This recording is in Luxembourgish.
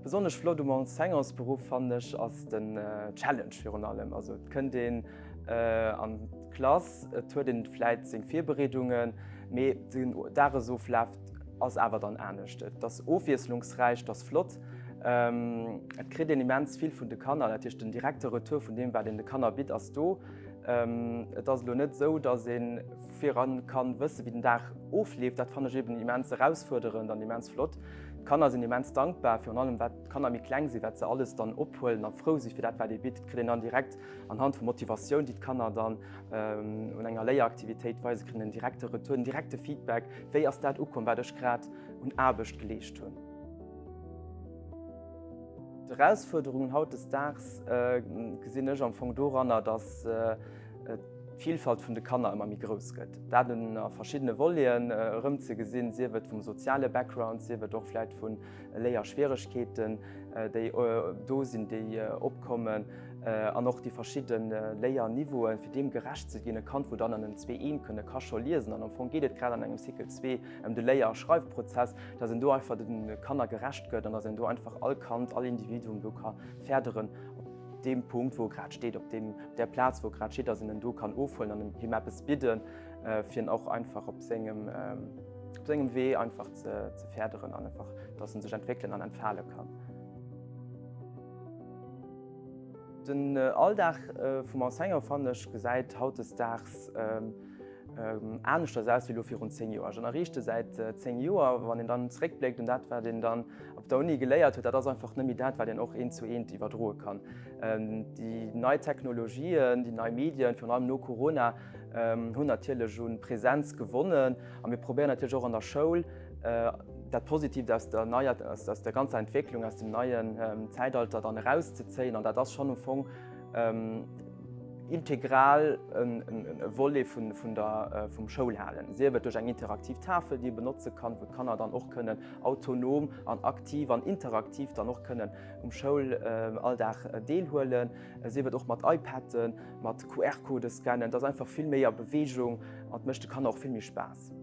Besonnesch flott um Enseignantsberuff fannen ech ass den Challenge virun allem. Also et kënnt een an d'Klass, et huet een vläit seng Virbereedungen, mee den Dagesoflaf ass awer dann anescht. Et ass ofwiesslungsräich, et ass flott, et kritt een immens vill vun de Kanner, dat heescht den direkte Retour vun deem wat een de Kanner bitt ass do. Et ass elo net esou, datt ee viran kann wësse wéi den Dag ofleeft. Dat fannen ech eben immens erausfuerderend an immens flott. D'Kanner sinn immens dankbar, virun allem wat d'Kanner méi kleng sinn, wat se alles dann ophuelen a frou si fir dat wat ee bitt. Et kritt een dann direkt anhand vu Motivatioun, déi d'Kanner dann un enger Léieraktivitéit weisen, kritt een en direkte Retour, en direkte Feedback, wéi ass dat ukomm wat ech grad un Aarbecht geleescht hunn. D'Erausfuerderungen hautdesdaags gesinn ech am Fong doranner, datt d'Vilfalt vun de Kanner ëmmer méi grouss gëtt. Dat a verschiddene Voleten erëmzegesinn, sief et vum soziale Background, sief et och vläicht vu Léierschwieregkeeten, déi do sinn, déi opkommen, an och déi verschidde Léierniveauen, fir deem gerecht ze ginn. E Kand, wou dann an en Zwee eent kënnt, e ka scho liesen an am Fong geet et grad an engem Cycle zwee ëm de Léier a Schreifprozess, dass een do einfach de Kanner gerecht gëtt an dass een do einfach all Kand, all Individuum do ka férderen op deem Punkt, wou e grad steet, op deem, op där Plaz, wou e grad steet, dass een en do kann ofhuelen an him eppes bidden, fir en och einfach op sengem, op sengem Wee einfach ze, ze férderen an einfach, dass en sech entwéckelen an entfale kann. Den Alldag vum Enseignant, fannen ech, gesäit hautdesdaags aneschters aus wéi elo virun 10 Joer. Ech ënnerriichte säit 10 Joer. Wann een dann zeréckbléckt un dat, wat een dann op der Uni geléiert huet, dat ass einfach net méi dat, wat een och eent zu eent iwwerdroe kann. Déi nei Technologien, déi nei Medien, virun allem no Corona, hunn natierlech u Präsenz gewonnen. A mir probéieren natierlech och an der Schoul, dat Positiivt aus der neier, aus der ganzer Entwécklung, aus dem neien Zäitalter dann erauszezéien. An dat ass schonn am Fong, integral e Volet vun der, vum Schoulhalen, sief et duerch eng interaktiv Tafel, déi ee benotze kann, wou d'Kanner dann och kënnen autonom an aktiv an interaktiv dann och kënnen um Schoulalldag deelhuelen, sief et och mat iPaden, mat QR-Code scannen. Et ass einfach vill méi a Beweegung an et mécht de Kanner och vill méi Spaass.